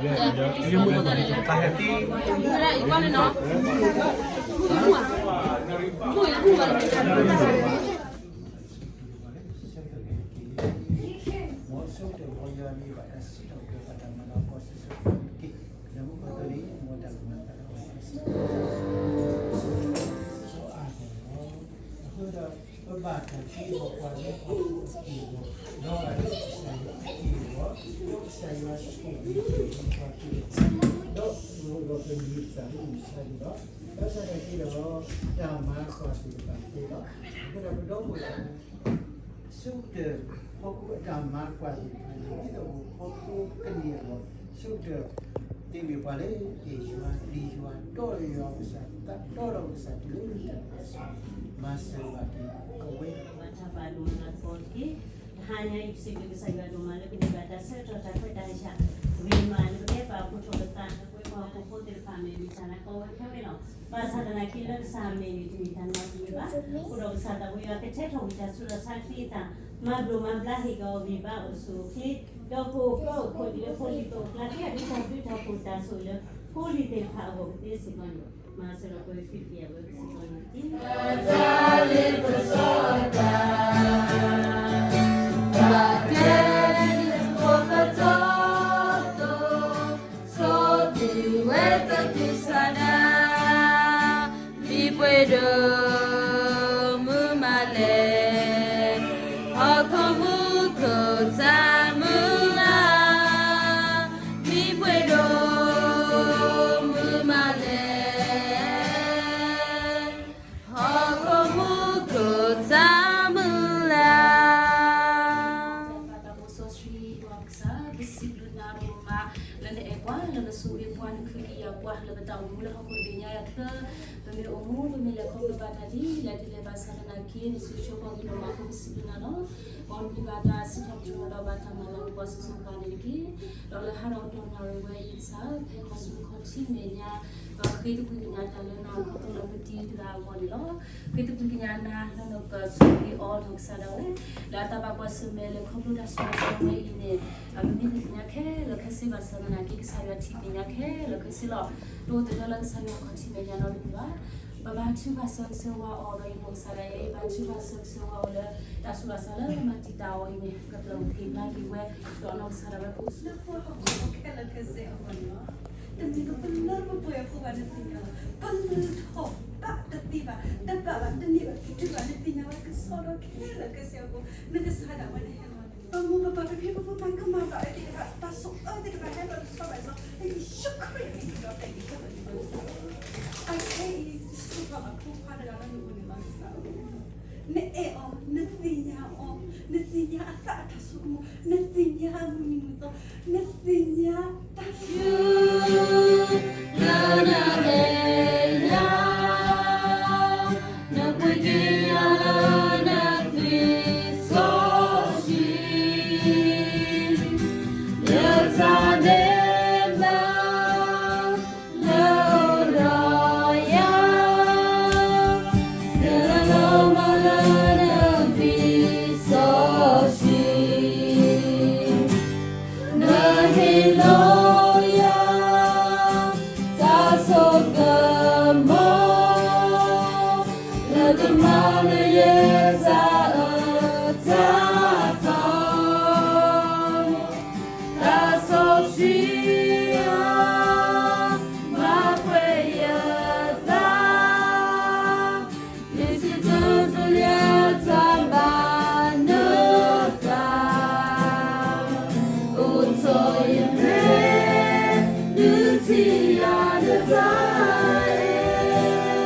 တၢ်ဟဲသံ အဃိဒီး ပဘၣ်တၢ်ထံၣ်ပှၤလၢဟီၣ်ခိၣ်အက့ၢ်အဂီၤ, ဒီးကစၢ်ယွၤအက့ၢ်အဂီၤ, ဒီးကစၢ်ယွၤဆိၣ်ဂ့ၤပှၤက့ၢ်အဂီၤ, ဒီးပဂီၢ်ပမံၤကစၢ်လၢမုၢ်ဆါဒံးဒီး, ဘၣ်ဆၣ်သနာ်က့ဒီး တၢ်မၤကွၢ်သ့ၣ်တဖၣ်သ့လီၤ. အဃိဒီးပဒီပုၢ်ဝဲၢ် ဆိကတၢၢ် ဟီၣ်ခိၣ်အတၢ်မၤကွၢ်သ့ၣ်တဖၣ်န့ၣ် ဒ်သိးဟီၣ်ခိၣ်ကန့ၢ်အဂီၢ် ဆိကတၢၢ် သ့မ့ၢ်ပှၤလၢအဲၣ်ယွၤ ပျံၤယွၤ တီယွၤကစၢ် သးတီဒီးကစၢ်တုၤလၢတၢ်ကစီၣ် မၤစၢၤဘၣ်က့ၤအဝဲ ဘၣ်တၢ်ဘၣ်ဒိမၤလၤကပီၤတက့ၢ်. တဟါညါအံၤ ပစံးဘျုးကစၢ်ယွၤဒိၣ်မးလၢကန့ၢ်ဘၣ်တၢ်ဆၢကတီၢ်တၢ်ခွဲးတၢ်ယာ် ဂ့ၤမးလၢပကဲပာ်ဖှိၣ်ထီၣ်ပသးလၢပဝဲပှၤဟီၣ်ခိၣ်ဖိသ့ၣ်တဖၣ် မ့ၢ်မ့ၢ်တၢ်လၤကပီၤဝဲခဲဝဲလီၤ. ဘၣ်ဆၣ်သနာ်က့လၢကစၢ်အမဲာ်န့ၣ် တမ့ၢ်တၢ်နီတမံၤဘၣ်. အဃိဒီးကစၢ်သးပှၢ်ယွၤကထဲထီၣ်ဝံၤတၢ်ဆူးတၢ်ဆါကသံအသး မၤဘျိးမၤဘျါဟ့ၣ်က့ၤအီၤဂံၢ်ဘါအိၣ်ဆူၣ်အိၣ်ချ့, ဒီးကအိၣ်ဖျိအိၣ်ဖိးဒ်လၢဖိလံၤသ့ၣ်အကျါ ကဒုးတၢ်ဘျုးတၢ်ဖှိၣ်တၢ်ဆိၣ်ဂ့ၤလၢ ဖိလံၤသ့ၣ်တဖၣ်အဂီၢ်ကသ့စ့ၢ်ကီးန့ၣ် မၤစၢၤဒီးပှၤခရံာ်ဖိအဝဲစ့ၢ်ကီးန့ၣ်တက့ၢ်. တၢ်လ့ပစီအတၢ် ဘၣ်တဲလံပကတီၢ်သိး ဆိၣ်ဂ့ၤဝဲသ့ၣ်ကစၢ်ဒၣ် မံပှဲၤဒိၣ်မုၢ်မးလဲၣ်, ဟီၣ်ခိၣ်မူခိၣ်သးမုၢ်လၢ်, မံပှဲၤဒိၣ်မုၢ်မးလဲၣ်, ဟီၣ်ခိၣ်မူခိၣ်သးမုၢ်လၢ်. တၢ်ဘျုးစီဆှံယွၤကစၢ် ပစံးဘျုးနၤဒိၣ်မး လၢနအဲၣ်ပှၤ လၢနဆိၣ်ဂ့ၤပှၤ နခုကယၤပှၤ လၢပတၢ်အိၣ်မူလၢဟီၣ်ခိၣ်တဘ့ၣ်ညါအံၤအချၢ, ပမ့ၢ်အိၣ်မူ ပမ့ၢ်လဲၤခီဖျိဘၣ်တၢ်ဒ်လဲၣ်ဒ်လဲၣ်ဘၣ်ဆၣ်သနာ်က့ နဆိၣ်ဂ့ၤဆိၣ်ဝါက့ၤဒိၣ်မးအဃိ ပစံးဘျုးနၤလီၤ. မ်နမံၤဘၣ်တၢ်စံးထီၣ်ပတြၢၤဒီးဘၣ်တၢ်မၤလၤကပီၤဆူၣ်ဆူၣ်ပှၤန့ၣ်တက့ၢ်. ဒီးလၢဟါဒီးတနၣ်ရံၣ်ဝဲအံၤကစၢ် ဖဲခီဆူခီၣ်ထံးမဲာ်ညါ ဒီးဃ့သကွံၢ်ကညးတၢ်လၢနၤ ခီဖျိလၢပတံၤတဂၤအဂီၢ်န့ၣ်လီၤ. ဃ့သကွံၢ်ကညးနၤလၢနကဆိၣ်ဂ့ၤအီၤနီၢ်ကစၢ်ဒၣ်ဝဲ လၢအတၢ်ဘၣ်ကွၢ်ဆၢၣ်မဲာ်လဲၤခီဖျိတၢ်ဆူးတၢ်ဆါဝဲအံၤန့ၣ် ပမ့ၢ်သ့ၣ်ညါခဲလၢာ်ခဲဆ့ဘၣ်ဆၣ်သနာ်က့ ကစၢ်ယွၤထံၣ်မဲာ်ညါခဲလၢာ်ခဲဆ့လီၤ. တအိၣ်တလၢလၢကစၢ်ယွၤခီၣ်ထံးမဲာ်ညါနီတမံၤဘၣ်. ပဘါထုကဖၣ်ဆၢဂ့ၤဆၢဝါအီၤဒီးအံၤနီၢ်ကစၢ်ဒၣ်အံၤ ဘါထုကဖၣ်ဆၢဂ့ၤဆၢဝါအီၤလၢ တၢ်ဆူးတၢ်ဆါလၢမၤတံာ်တာ်အီၤအံၤန့ၣ် ကပျၢ်က့ၤဘျါက့ၤဝဲ ဒီးနီၢ်ကစၢ်ဒၣ်ဝဲကအိၣ်ဆူၣ် လၢပှၤဟီၣ်ခိၣ်ခဲလၢာ်ခဲဆ့အဂီၢ်န့ၣ်လီၤ. တမ့ၢ်ကပလၢပပှဲၤအဃိဘၣ်နသ့ၣ်ညါလီၤ. ပလုၢ်ထီၣ်ဘၣ်တသ့ဘၣ်, တဘၣ်ဘၣ်, တန့ၢ်ဘၣ်တတုၤဘၣ်, နသ့ၣ်ညါဝဲကစီဒီခဲလၢာ်ခဲဆ့အဃိ နကစၢ်ဒၣ်ဝဲန့ၣ်ဟဲလီၤန့ၣ် ပမိၢ်ပပၢ်ပဖံပဖုမၤကမၣ်ဘၣ်ဝဲသ့ၣ်တဖၣ် တၢ်ဆိၣ်အၢသ့ၣ်တဖၣ်ဟဲလီၤတဆီဘၣ်အံၤ လၢယ့ၣ်ၡူးခရံာ်အမံၤဒီးတၢ်အံၤခဲလၢာ်န့ၣ်လီၤ. အခဲအံၤ ဆိၣ်ထီၣ်အဖိခွါတဂၤလၢနအိၣ်န့ၣ်လီၤ ကစၢ်ဧၢ နအဲၣ်အီၤ, နသ့ၣ်ညါအီၤ, နသ့ၣ်ညါအသးအတၢ်ဆိကမိၣ်, နသ့ၣ်ညါအမုၢ်နံၤမုၢ်သီ, နသ့ၣ်ညါတၢ်ဆိၣ် လၢနမဲာ်ညါ, နပှ့ၤက့ၤယၤလၢနသွံၣ်စီဆှံ လၢတၢ်ဒဲးဘး လၢအအိၣ်ဒီးယၤ, နလီၤမၢ်လၢနသွံၣ်စီဆှံ, နဟ့ၣ်လီၤယၤ တၢ်ဆိကမိၣ် လၢကမၤလၢယတၢ်အၢတၢ်သီ တၢ်စီဆှံဧၢ, မၤပှဲၤယသး, မ့ၢ်စံးထီၣ်ပတြၢၤလၢတၢ်ဘၣ်နသး, အိၣ်ထီၣ်ယမဲာ် ဒုးထံၣ်ယၤလၢတၢ်အဲၣ်,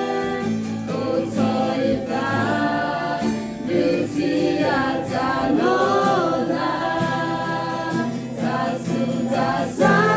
အိၣ်ထီၣ်ယသး ဒုးထံၣ်ယၤတၢ်လီၤလး, တၢ်ဆူးတၢ်ဆါ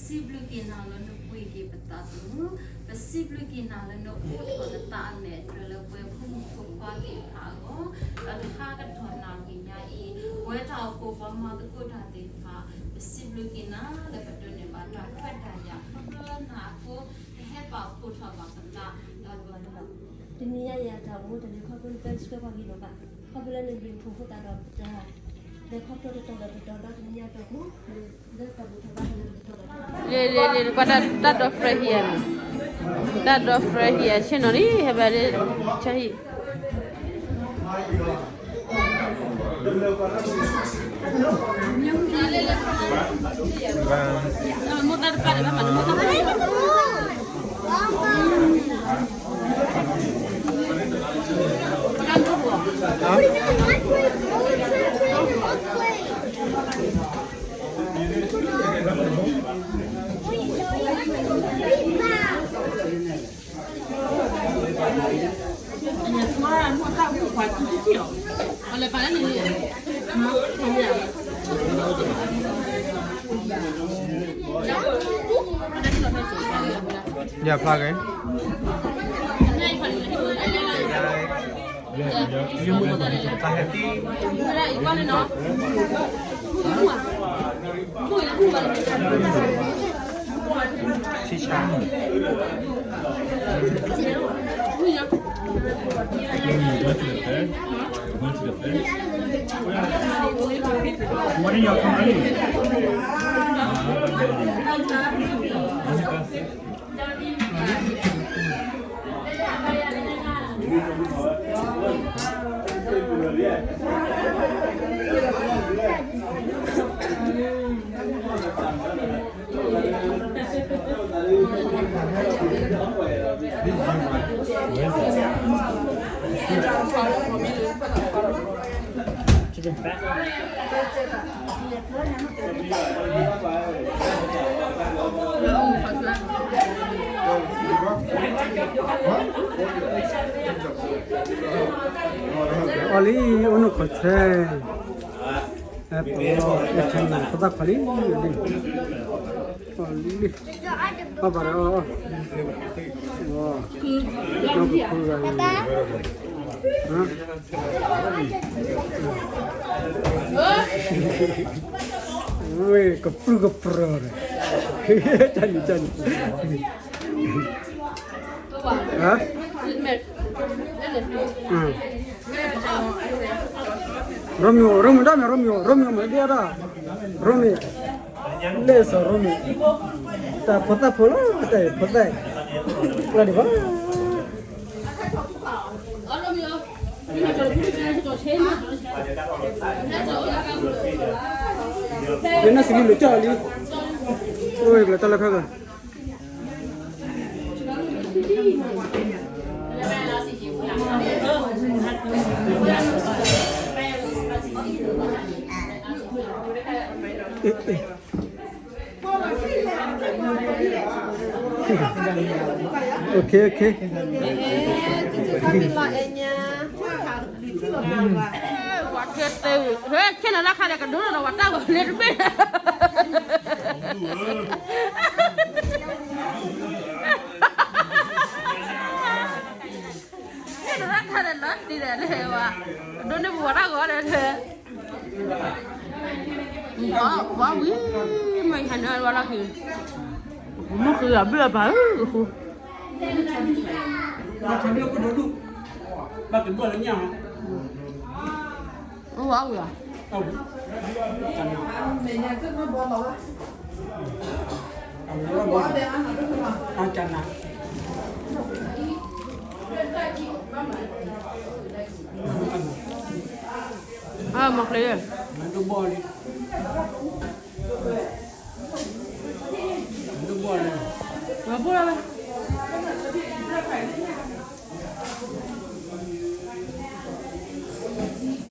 ပစံးဘျုးက့ၤနၤလၢနပှ့ၤက့ၤပသးသမူ, ပစံးဘျုးက့ၤနၤလၢနအိးထီၣ်နသးအမဲာ်တြဲၤလၢပှဲၤဖိမုၣ်ဖိခွါသ့ၣ်တဖၣ်အဂီၢ်, ဒီးတဟါကတီၢ်နၣ်ရံၣ်ညါအံၤ ပဝဲတၢ်အိၣ်ဖှိၣ်ပှၤမၤသကိးတၢ်သ့ၣ်တဖၣ် ပစံးဘျုးက့ၤနၤလၢပဒိးန့ၢ်ဘၣ်တၢ်ခွဲးတၢ်ယာ် ခီဖျိလၢနၤအဃိ ပဟဲပာ်ဖှိၣ်ထီၣ်ဘၣ်ပသးဒီး တနံၤညါအံၤအတၢ်အိၣ်မူတၢ်လဲၤခီဖျိလၢပဆှၢပှၤဂ့ၤလီၤဘၣ်, ခီဖျိလၢနဘျုးဖှိၣ်ဖိသၣ်ဒီးပတၢ် လဲၤခီဖျိတတီၤဒီးတတီၤဒီးတနံၤညါတၢ်အိၣ်မူ လၢတၢ်ဘူၣ်ထီၣ်ဘါထီၣ်လၢပတတီၤဒီး လ့လ့လ့ ကွၢ်တၢ်ဒီဖရဲဟံၣ်ဧါ, တၢ်ဒီဖရဲဟံၣ်ဧါ ဆ့ၣ်နီၤလံ ဟဲဘၣ်လၢ ဆၢဟံၣ် ယဖျါက့ၤ တၢ်ဟဲတံၢ် ဆံဆါ အီၤလံ အိၣ်နုာ်ခီၣ်ဆဲ ပှၤ ဖိသၣ်ခွါလံ အီၤလံ အီၣ်ဘၣ်ဒီး အီၣ် အီၣ် ကဖုဂၤ ဝဲ ကပြုၢ်ကပြီၤဒီး တၢ်နံၤတၢ်နံၤ ဟါ Romeo, Romeo, dame Romeo, Romeo, me día da. Romeo. လဲၣ်စီၤ Romeo. တၢ်ဖိသၣ်ဖိလီၤ တၢ်ဖိသၣ် ကျါဒံးဘၣ် လၢနစလံလၢကၠီလံ အိၣ်ကလၢတၢ်လၢခါဂၤ OK, OK. ဝဲခဲတၢ် ဝဲခဲနၢ်လၢခါဒီးကဒိၣ်ဒီးဝဲတၢ်ဂီၤလၢတဘ့ၣ် ဟဲနရၣ်ခါဒီးလီၤတံၢ်ဒီးလဲၤဝဲ ဒိးန့ၢ်ပဝဲတၢ်ဂီၤဒီး ဝါဝံၤ မ့ၢ်ဟဲနုာ်ဝဲလီၢ်ခံ မုၢ်ဃုအဘျုးအဖးဧၢ ဃု ဘၣ်ကဘၣ်လၢညါ ဝါဝံၤဧါ အကနၣ် အမၤကျဲ မၤဒိဘီလံ မၤဒိဘီလံ မၤဘိလီၤဝဲ